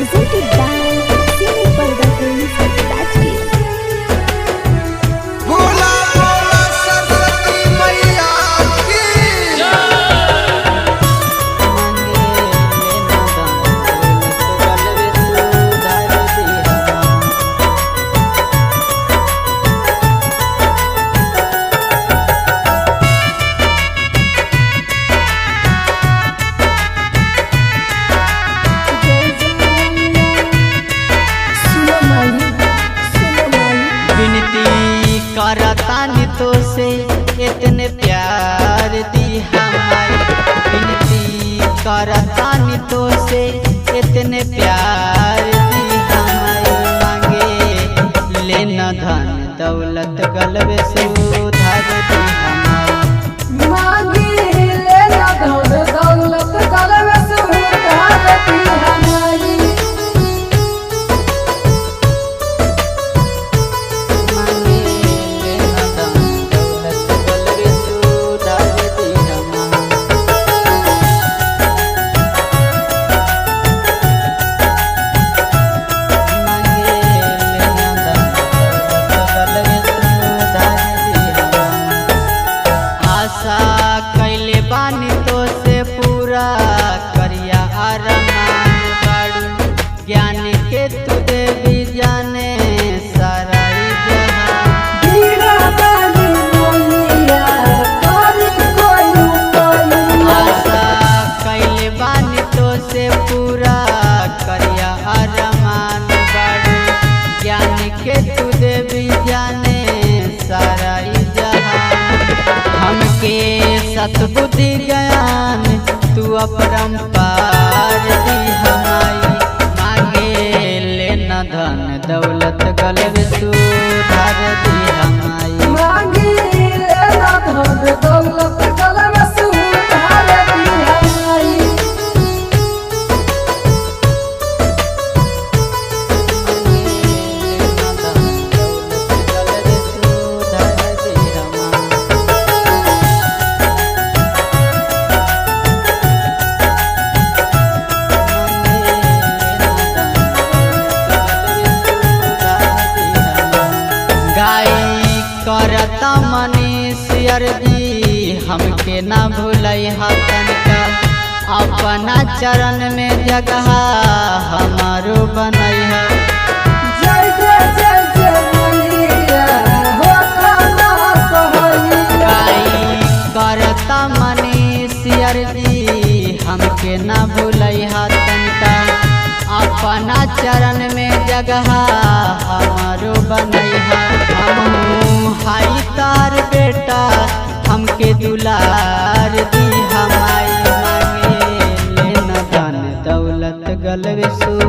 Presented by Cine Parda Films, Rajgir. बोला बोला सरस्वती मैया की। सुनो माई, सुनो माई। विनती करतानी तो से इतने प्यार दी हमारी। विनती करतानी तो से इतने प्यार दी हमारी। मांगे लेना धन दौलत गलबे सुधार दी हमारी। मांगी लेना धन दौलत गलबे सुधार दी हमारी। मांगे लेना धन दौलत गलबे सुधार दी हमारी। मांगे लेना धन दौलत गलबे सुधार दी हमारी। आशा कैले बानी तो से पूरा करिया अरमान बाड़ू। ज्ञान के तू देवी जाने सारा ई जहान। बीड़ा वाली मोलिया करी कोई उपाइया। आशा कैले बानी तो से पूरा करिया अरमान बाड़ू। ज्ञान के तू देवी जाने सारा ई जहान। हमके सतबुद्धि ज्ञान तू अपरंपार दी हमारी। मांगे लेना धन दौलत गलब सुधार दी हमारी। मांगी लेना धन दौलत गलबे सुधार दी हमारी। मांगे लेना धन दौलत गलब सुधार दी हमारी। गाई करता मनीष अर्जी हमके ना भूलई हतन का। अपना चरण में जगह हमारो बनई है। जय जय जय जय मैया हो खाना सहैया। गाई करता मनीष अर्जी हमके ना भूलई हतन का। अपना चरण में जगह हमारो बनई है। हमहू हाई तार बेटा हमके दुलार दी हमारी। मांगे लेना धन दौलत गलबे सु